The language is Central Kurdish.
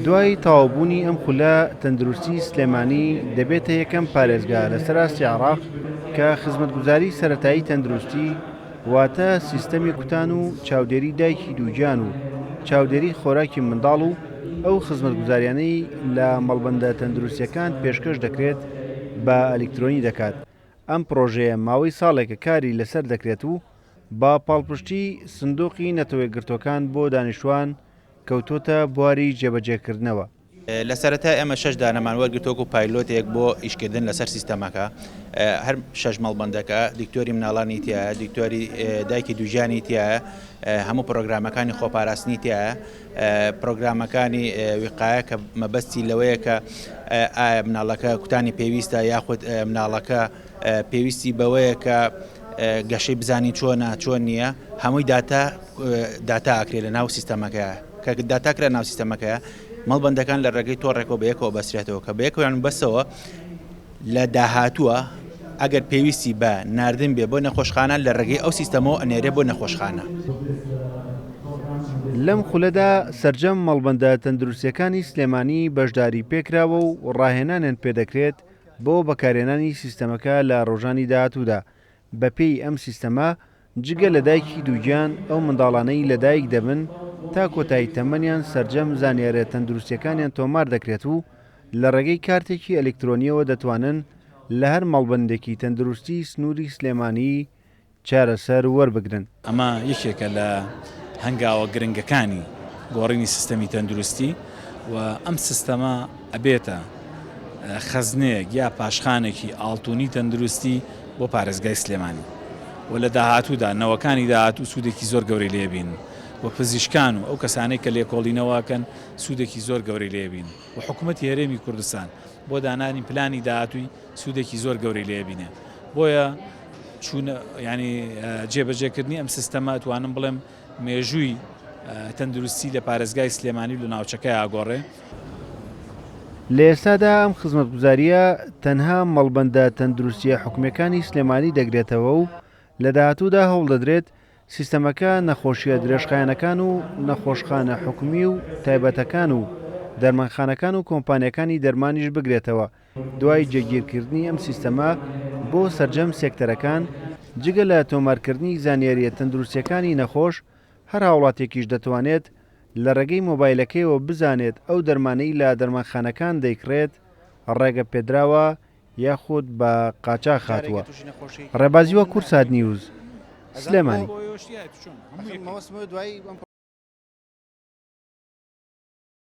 دوای تەواوبوونی ئەم خولە، تەندروستی سلێمانی دەبێتە یەکەم پارێزگا لەسەر ئاستی عێراق کە خزمەتگوزاری سەرەتایی تەندروستی واتە سیستەمی کوتان و چاودێری دایکی دووگیان و چاودێری خۆراکی منداڵ و ئەو خزمەتگوزاریانەی لە مەڵبەندە تەندروستیەکان پێشکەش دەکرێت بە ئەلیکترۆنی دەکات. ئەم پڕۆژەیە ماوەی ساڵێکە کاری لەسەر دەکرێت و بە پاڵپشتی سندوقی نەتەوەیەکگرتووەکان بۆ دانیشتووان کەوتۆتە بواری جێبەجێکردنەوە. لە سەرەتا ئێمە شەش دانەمان وەرگرت وەکو پایلۆتێک بۆ ئیشکردن لەسەر سیستەمەکە، هەر شەش مەڵبەندەکە دکتۆری مناڵانی تیایە، دکتۆری دایکی دووگیانی تیایە، هەموو پرۆگرامەکانی خۆپاراستنی تیایە، پرۆگرامەکانی ویقایە کە مەبەستی لەوەیە کە ئایا مناڵەکە کوتانی پێویستە یاخود مناڵەکە پێویستی بەوەیە کە گەشەی بزانین چۆنە چۆن نییە هەمووی داتا داتا ئەکرێ لە ناو سیستەمەکەیە کە داتا کرا ناو سیستەمەکەیە مەڵبەندەکان لە ڕێگەی تۆڕێکەوە بە یەکەوە بەسرێتەوە کە بە یەکەوەیان بەسەوە لە داهاتووە ئەگەر پێویستی بە ناردن بێ بۆ نەخۆشخانە لە ڕێگەی ئەو سیستەمەوە ئەنێرێ بۆ نەخۆشخانە. لەم خولەدا سەرجەم مەڵبەندە تەندروستییەکانی سلێمانی بەشداری پێکراوە و ڕاهێنانیان پێدەکرێت بۆ بەکارهێنانی سیستەمەکە لە ڕۆژانی داهاتوودا، بەپێی ئەم سیستەمە جگە لە دایکی دووگیان ئەو منداڵانەی لەدایک دەبن تا کۆتایی تەمەنیان سەرجەم زانیاریە تەندروستیەکانیان تۆمار دەکرێت و لە ڕێگەی کارتێکی ئەلیکترۆنیەوە دەتوانن لە هەر مەڵبەندێکی تەندروستی سنووری سلێمانی چارەسەر وەربگرن. ئەمە یەکێکە لە هەنگاوە گرنگەکانی گۆڕینی سیستەمی تەندروستی و ئەم سیستەمە ئەبێتە خەزنەیەک یا پاشخانێکی ئاڵتونی تەندروستی بۆ پارێزگای سلێمانی و لە داهاتوودا نەوەکانی داهاتوو سوودێکی زۆر گەورەی لێ بینن و پزیشکان و ئەو کەسانەی کە لێکۆڵینەوە ئەکەن سوودێکی زۆر گەورەی لێ بینن و حکوومەتی هەرێمی کوردستان بۆ دانانی پلانی داهاتووی سوودێکی زۆر گەورەی لێ بینێ بۆیە چوونە یانی جێبەجێکردنی ئەم سیستەمە ئەتوانم بڵێم مێژووی تەندروستی لە پارێزگای سلێمانی و لە ناوچەکەیا ئەگۆڕێ. لە ئێستادا ئەم خزمەتگوزارییە تەنها مەڵبەندە تەندروستییە حکومییەکانی سلێمانی دەگرێتەوە و لە داهاتوودا هەوڵدەدرێت سیستەمەکە نەخۆشییە درێژخایەنەکان و نەخۆشخانە حکومی و تایبەتەکان و دەرمانخانەکان و کۆمپانیاکانی دەرمانیش بگرێتەوە. دوای جێگیرکردنی ئەم سیستەمە بۆ سەرجەم سێکتەرەکان، جگە لە تۆمارکردنی زانیارییە تەندروستییەکانی نەخۆش، هەر هاوڵاتیەکیش دەتوانێت لە ڕێگەی مۆبایلەکەیەوە بزانێت ئەو دەرمانەی لە دەرمانخانەکان دەیکڕێت ڕێگەپێدراوە یاخود بە قاچاخ هاتووە. ڕێبازی وە کوردسات نیوز، سلێمانی.